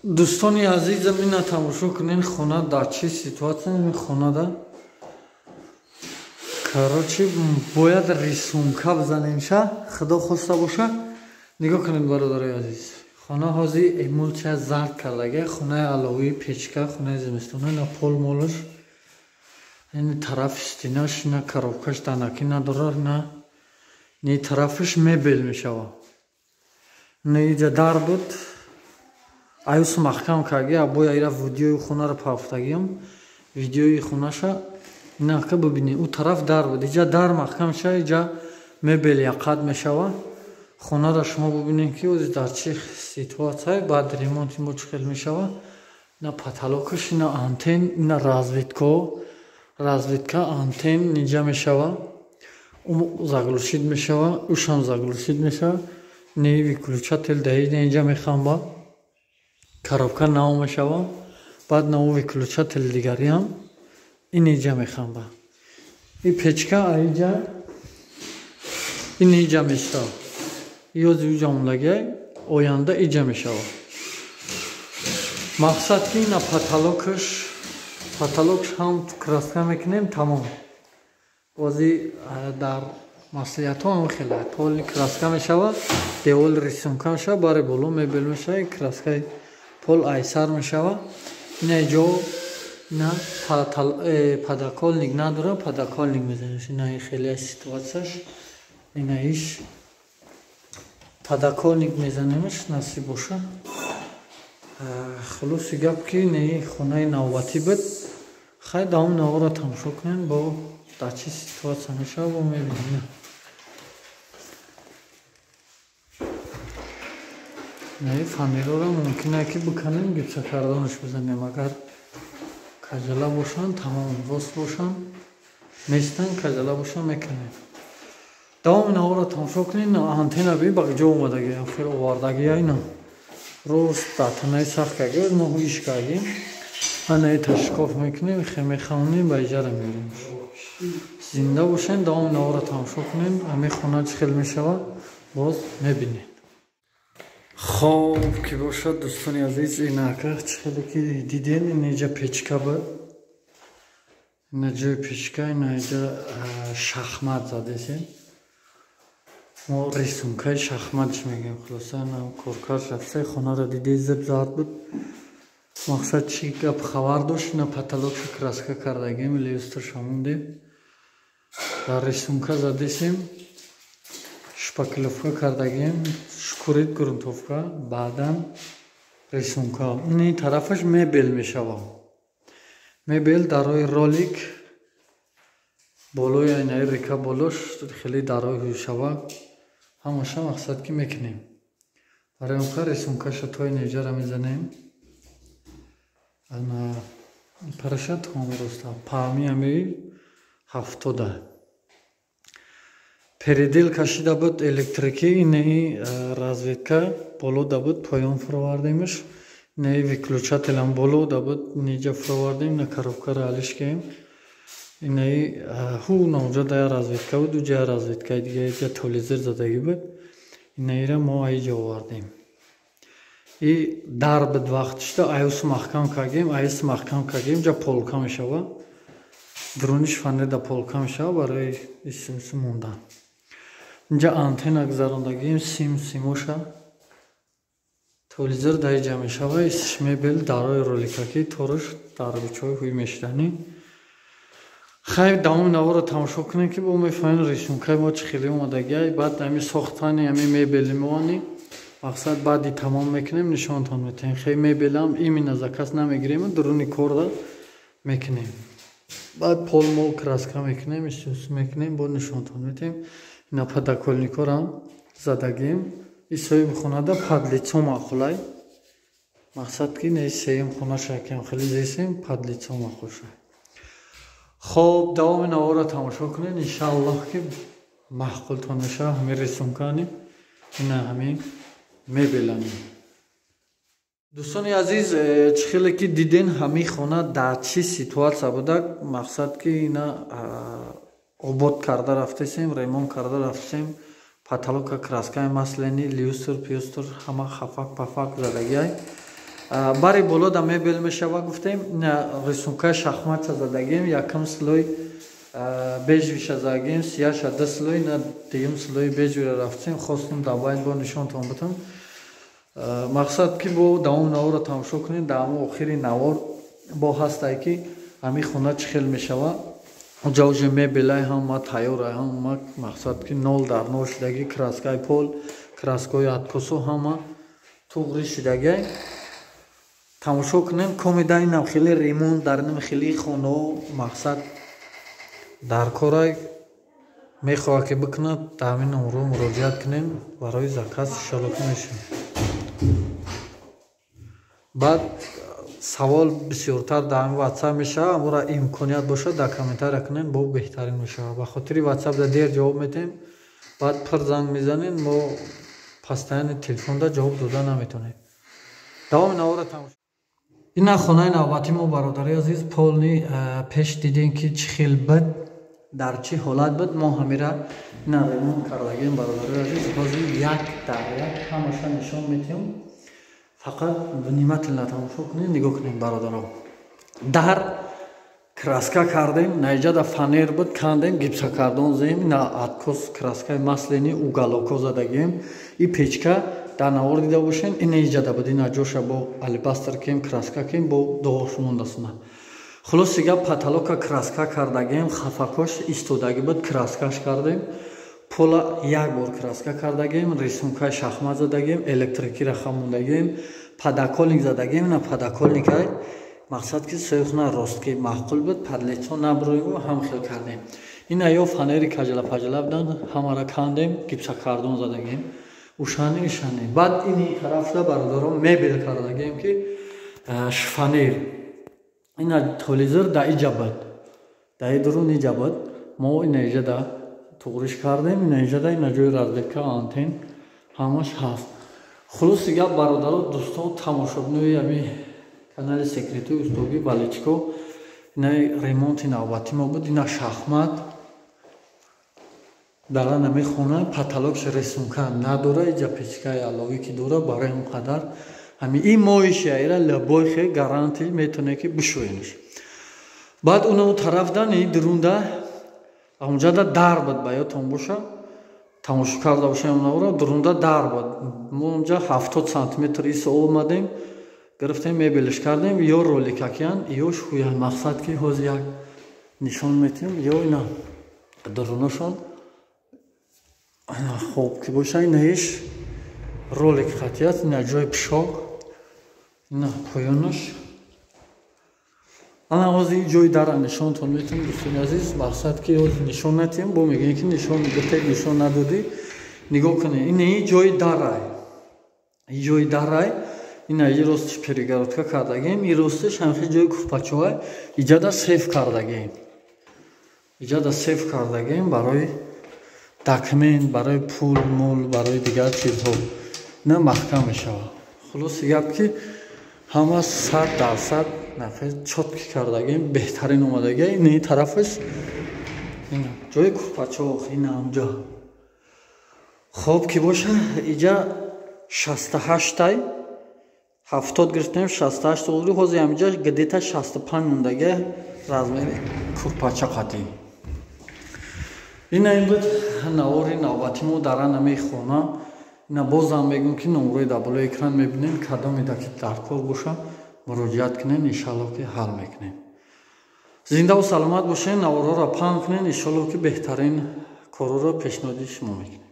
Дӯстони азизам, ина тамошо кунед, хона дар чӣ ситуация. Ин хонада, короче, бояд рисунка бизанемша, худо хоста боша. Нигоҳ кунед, бародарои азиз, хона ҳозир эмулсия зард кардага, хонаи аловии печка, хонаи зимистона. Ина пол молаш, ин тарафи стенаш, ина коробкаш данакӣ надорад, на ни тарафаш мебел мешава. На иҷа дар буд, аюс маҳкам карги, абоя ира видеои хонаро пафтагиам, видеои хонаша инака бибинед. Ӯ тараф дар буд, иҷа дар маҳкам ша, иҷа мебел яқад мешава. Хонаро шумо бибинед, ки ози дар чӣ ситуация, баъд ремонти мо чӣ хел мешава. Ина потолокаш, ина антен, ина разведка, разведка, антен ниҷа мешава, заглушить мешава, ушам заглушить мешава. Не выключатель даи инҷа мехамба, коробка нав мешава. Баъд нав выключатель дигариам ин иҷа мехамба. И печка аиҷа ин иҷа мешава, ёзи уҷа мондагиай, оянда иҷа мешава. Мақсад ки ина потолокаш, потолокш ҳам краска мекунем, тамом. Бози дар маслиҳатҳо ҳам хеле полный краска мешава, девол рисунка мешава, бари боло мебел мешава, краскаи пол айсар мешава. Ина ҷо ина подоконник надора, подоконник мезанеш. Ина хеле ситуацияш, ина иш подоконник мезанемш, насиб боша. Хулоси гап ки не хонаи навбатӣ буд. Хай, давом наворо тамошо кунем, бо дар чӣ ситуация мешава, бо мебинем. Не фанероро мумкин ки биканем, гипсокартонаш бизанем, агар кажала бошанд, тамом рост бошанд, нестанд, кажала бошанд, мекунем. Давоми наворо тамошо кунед. Антена би ба ҷо омадаги, хел овардаги, ина рост дар танаи сахт карги, мо ҳуиш кардем, ана ита шикоф мекунем, хе мехавонем, ба иҷара меорем. Зинда бошед, давоми наворо тамошо кунед, ҳамин хона чӣ хел мешава, боз мебинед. Хоб ки бошад, дӯстони азиз, инака чӣ хеле ки диден, ин иҷа печка буд, ина ҷои печка, ина иҷа шахмат задесем, мо рисункаи шахматш мегӯем. Хулоса, ина коркард рафта, хонаро диде, зиб зард буд. Мақсад чӣ гап хабар дошт? Ина потолокша краска кардагем, люстрша мондем, дар рисунка задесем, шпаклёвка кардагем, шкурит, грунтовка, баъдан рисунка. Ини тарафаш мебел мешава, мебел дарои ролик болои айнаи река болош хеле дарои ҳӯшава, ҳамаша мақсад ки мекунем. Барои онқа рисункаша то инеҷара мезанем, ана параша том роста паҳми ами 70. Передел кашида буд электрикӣ, инаи разведка боло да буд, поён фуровардемш, инаи выключателам боло да буд, ниҷа фуровардем, ина коробкаро алиш кардем. Инаи ҳу наонҷа дая разведка буд, уҷа разведкаи дига иҷа телевизор задагӣ буд, инаира мо аиҷа овардем. И дар буд вақтишда, аюс маҳкам кардем, аюс маҳкам кардем, ҷа полка мешава, дуруниш фанеда полка мешава барои исмису мондан. Инҷа антенна гузарондагием, сим симоша, телевизор дар иҷа мешава, исш мебел дарои роликакӣ тораш дарбичҳои ҳуй мешиданӣ. Хайр, давоми наворо тамошо кунем, ки бо мефаҳмем рисункаи мо чӣ хеле омадагиай. Баъд ҳами сохтани ҳами мебели моани мақсад баъди тамом мекунем, нишонтон метаҳем. Хе мебелам именно заказ намегирем, дуруни корда мекунем, баъд пол мол краска мекунем, исус мекунем, бо нишонтон метаҳем. Ина подоконникорам задагим, и соҳиби хонада под лицо маъқулай. Мақсад ки не сеюм хонаша кам хеле зесем, под лицо маъқулша. Хоб, давоми наворо тамошо кунед, иншааллоҳ ки маъқултон мешава ҳамин рисункани, ина ҳамин мебелани. Дӯстони азиз, чӣ хеле ки диден, ҳамин хона дар чӣ ситуация буда. Мақсад ки ина обод карда рафтесем, ремонт карда рафтесем, потолока краскаи масляный, люстр пюстр ҳама хафак пафак задагиай. Бари боло да мебел мешава гуфтем, рисункаи шахматша задагем, якум слой бежевиша задагем, сияша ду слой, на дуюм слои бежевира рафтем, хостум дар бо нишонтон бутам. Мақсад ки бо давоми наворро тамошо кунем, дар ҳамон охири навор бо ҳастае ки ҳамин хона чӣ хел мешава. Уҷа уже мебелай ҳама тайёрай, ҳама мақсад ки нол дар нол шудагӣ, краскаи пол, краскаҳои откосо ҳама туғри шудагиай. Тамошо кунем комида инам хеле ремонт дар инам хеле хонао мақсад дар корай мехоҳад ки бикунад, дар ҳамин номро муроҷиат кунем барои заказ, иншалло ки мешавад. Баъд савол бисёртар дар ҳамин ватсап мешавад, амора имконият бошад дар комментария кунем, бо беҳтарин мешавад. Ба хотири ватсап да дер ҷавоб медиҳем, баъд пир занг мезанем, мо постоянно телефонда ҷавоб дода наметавонем. Давоми навора тамошо. Ина хонаи навбати мо, бародари азиз, полный пеш дидем ки чӣ хел буд, дар чӣ ҳолат буд. Мо ҳамира ина ремонт кардагем, бародари азиз. Ҳозир як дар як ҳамаша нишон медиҳем, фақат внимательно тамошо кунем. Нигоҳ кунем, бародаро, дар краска кардем, наиҷада фанер буд, кандем, гипсокартон зем, ина откос краскаи масляный уголоко задагем. И печка дар навор дида бошен, ина иҷада буд, ина ҷоша бо алебастр кем, краска кем, бо доғош мондасуна. Хулоси гап, потолока краска кардагем, хафакош истодагӣ буд, краскаш кардем, пола як бор краска кардагем, рисункаи шахмат задагем, электрикира хамондагем, подоконник задагем. Ина подоконникай мақсад ки соихна рост ки маъқул буд, подлецо наброиву ҳам хел кардем. Ина ё фанери каҷала-паҷала буданд, ҳамара кандем, гипсокартон задагем, ушани ишани. Баъд ини тараф шуда, бародарон, мебел кардагем ки шифоньер, ина телевизор да иҷа буд, да и дурун иҷа буд, мо ина иҷа да туғриш кардем, ина иҷада ина ҷои розетка, антен ҳамаш ҳаст. Хулоси гап, бародаро, дӯстон, тамошобинои ами канали Секретои устогӣ Валечко, ина ремонти навбати мо буд. Ина шахмат дар ана хона, потолокш рисунка надора, иҷа печкаи аловӣ ки дора, барои он қадар ҳами ин моиши ира лабойхе гарантия метавоне ки бишӯенш. Баъд уно тараф дан и дурунда онҷада дар буд, ба ёдтон боша, тамошо карда бошем навора, дурунда дар буд, мо онҷа 70 сантиметр исо омадем, гирифтем, мебелш кардем, ё роликакиян, ё шӯян. Мақсад ки ҳозир як нишон метиҳем, ё ина дурунашон хоб ки боша, инаиш ролик хатият, ина ҷои пишоқ, ина поёнаш. Ана ҳозир ҷои дара нишонтон метиҳем, дӯстони азиз. Мақсад ки ҳозир нишон натиҳем, бо мегӯем ки нишон гуфтед, нишон надодӣ. Нигоҳ кунед, ина ҷои дарай, ҷои дарай, ина и ростиш перегородка кардагем, и ростиш ҳамхи ҷои куфпачоай, иҷада сейф кардагем, иҷада сейф кардагем барои документ, барои пул мул, барои дигар чизҳо, ина маҳкам мешавад. Хулоси гап ки ҳама 100% нафас чёткий кардагем, беҳтарин омадагия. Ини тарафаш ҷои курпачо, ина ҳамҷо хоб ки боша, иҷа 68-тай, 70 гирифтем, 68 тоғри, ҳозир ҳамиҷа где-то 65 мондагия размери курпача қатӣ. Ина ин буд навори навбати мо дар анами хона. Ина бозам мегӯм ки номрои дар болои экран мебинем, кадомеда ки дар кор боша, муроҷиат кунед, иншалло ки ҳал мекунем. Зиндаву саломат бошед, наворҳоро паҳн кунед, иншалло ки беҳтарин корҳоро пешниҳоди шумо мекунем.